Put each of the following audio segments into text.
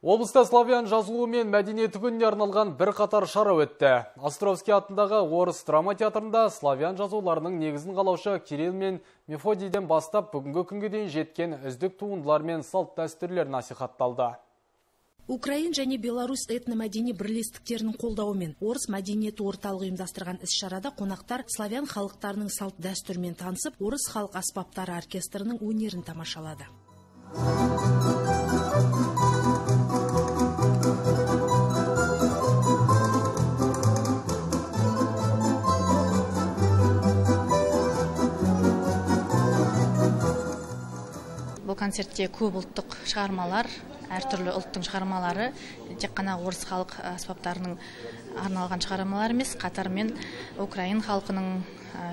Облыста славян жазуы мен мәдениеті күніне арналған бірқатар шара өтті. Островский атындағы орыс драма театрында славян жазуларының негізін қалаушы Кирилл мен Мефодийден бастап бүгінгі күнге дейін жеткен үздік туындылар мен салт дәстүрлер насихатталды. Украин және Беларусь этномәдени бірлестіктерінің қолдауымен орыс мәдениеті орталығы ұйымдастырған іс-шарада қонақтар славян халықтарының салт дәстүрімен танысып, орыс халық аспаптары оркестрінің өнерін тамашалады. Бұл концертте көп ұлттық шығармалар, әртүрлі ұлттың шығармалары, тек қана орыс халық аспаптарының арналған шығармалар емес, қатармен украин халқының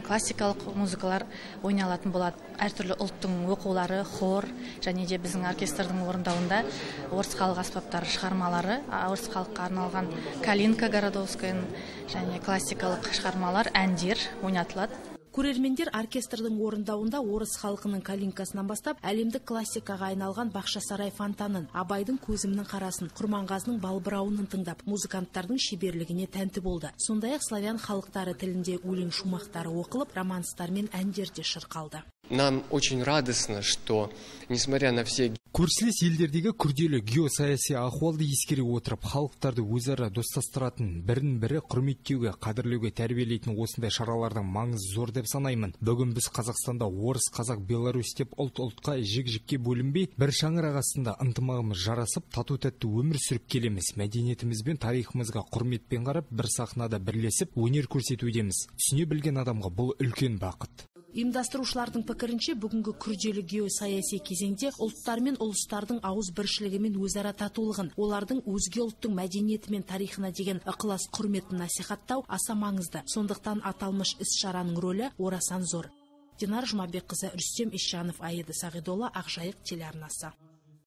классикалық музыкалар ойналатын болады. Әртүрлі ұлттың оқулары, хор және де біздің оркестрдің орындауында орыс халық аспаптары шығармалары, орыс халыққа арналған Калинка Городовскаяның және классикалық шығармалар, әндер ойнатылады. Көрермендер оркестрдің орындауында орыс халқының калинкасынан бастап әлемдік классикаға айналған Бақшасарай фонтанын, Абайдың көзімнің қарасын, Құрманғазының балбырауынын тыңдап, музыканттардың шеберлігіне тәнті болды. Сондай-ақ славян халықтары тілінде өлең шумақтары оқылып, романстар мен әндер де шырқалды. Нам очень радостно, что, несмотря на все Көршілес елдердегі күрделі геосаяси ахуалды ескере отырып, халықтарды өзара достастыратын, бірін-бірі құрметтеуге, қадірлеуге тәрбиелейтін осындай шаралардың маңызы зор деп санаймын. Бүгін біз Қазақстанда орыс, қазақ, беларусь деп ұлт-ұлтқа, жік-жікке бөлінбей, бір шаңырақ астында ынтымағымыз жарасып, тату-тәтті өмір сүріп келеміз. Мәдениетіміз бен тарихымызға құрметпен қарап, бір сахнада бірлесіп өнер көрсетудеміз. Түсіне білген адамға бұл үлкен бақыт. Ұйымдастырушылардың пікірінше, бүгінгі күрделі геосаяси кезеңде ұлттар мен ұлыстардың ауыз біршілігі мен өзара татулығын, олардың өзге ұлттың мәдениеті мен тарихына деген ықылас құрметін насихаттау аса маңызды. Сондықтан аталмыш іс-шараның рөлі орасан зор. Динара Жұмабекқызы, Рүстем Ишжанов, Аида Сағидолла, Ақжайық телеарнасы.